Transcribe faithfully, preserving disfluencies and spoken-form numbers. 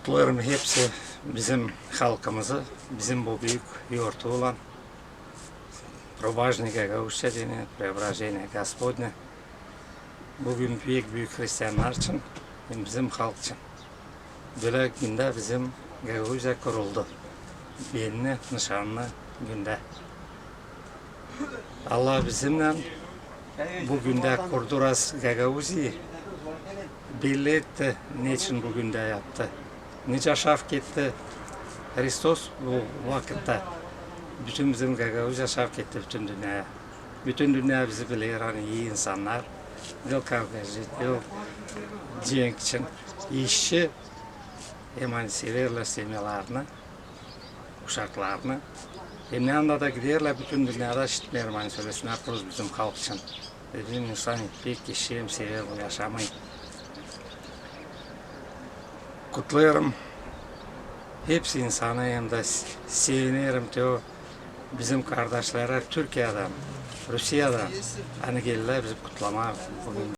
Kutlêêrım hepsi bizim halkımızı, bizim bu büük yortu olan Preobraženie Gagauzije deyni, Preobraženie Gospodnje. Bugün büük-büük hristiannar için hem bizim halk için. Bölä gündä bizim Gagauziya kuruldu. Belli, nışanlı gündä. Allah bizimnän bu gündä kurdu raz Gagauziyayı, belli etti, neçin bu gündä yaptı. Nicä şavk etti Hristos bu vakıtta. Bütün bizim Gagauziya şavk etti bütün dünneyä. Bütün dünneyä bizi biler, ani ii insannar. Diil kavgacı, diil cenk için. İşçi, hem ani severlär semyalarını, uşaklarını. Hem ne anda da giderlär, bütün dünneyada işitmeerim, ani söläsinnär prost bizim halk için. Bizim insan pek işçi hem sever bu yaşamayı. Kutlêêrım hepsi insanı hem dä s-, sevinerim te o bizim kardaşlara Türkiyedän, Rusiyadän, ani geldilär bizi kutlamaa bugün